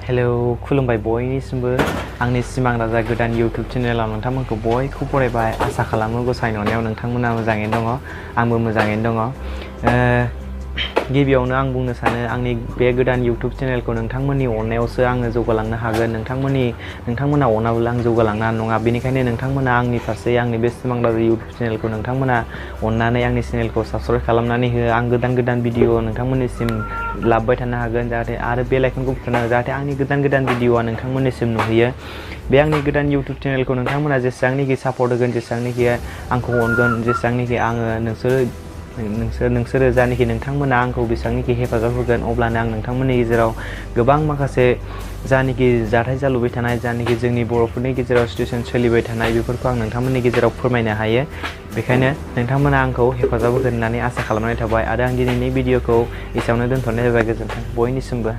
hello खुलुमबाय बयनिसिमबो आंनि सिमां राजा गोदान इउटिउब चेनेलाव नोंथांमोनखौ बयखौ बरायबाय आसा खालामो गसाइनि अननायाव नोंथांमोना मोजाङैनो दङ आंबो मोजाङैनो दङ गिबियावनो आं बुंनो सानो आंनि बे गोदान इउटिउब चेनेलखौ नोंथांमोननि अननायावसो आङो जौगालांनो हागोन नोंथांमोना अनाब्ला आं जौगालांनो हानाय नङा बेनिखायनो नोंथांमोना आंनि फारसे आंनि बे सिमां राजा इउटिउब चेनेलखौ नोंथांमोना अननानै आंनि चेनेलखौ साबस्क्राइब खालामनानै हो आं गोदान भिडिअ नोंथांमोननिसिम लाबोबाय थानो हागोन जाहाथे आरो बेल आइकनखौ बुथुमना हो जाहाथे आंनि गोदान भिडिअआ नोंथांमोननिसिम नुहैयो बे आंनि गोदान इउटिउब चेनेलखौ नोंथांमोना जेसेबांनाखि सापर्ट होगोन जेसेबांनाखि आंखौ अनगोन जेसेबांनाखि आङो नोंसोरो जानाखि नोंथांमोना आंखौ बेसेबांनाखि हेफाजाब होगोन अब्लानो आं नोंथांमोननि गेजेराव गोबां माखासे जानाखि जाथाय जालुबाय थानाय जानाखि जोंनि बर'फोरनि गेजेराव सिटुएसन सोलिबाय थानाय बेफोरखौ आं नोंथांमोननि गेजेराव फोरमायनो हायो बेखायनो नोंथांमोना आंखौ हेफाजाब होगोन होननानै आसा खालामनाय थाबाय आरो आं दिनैनि भिडिअखौ एसेयावनो दोनथ'नाय जाबाय गोजोन्थों बयनिसिमबो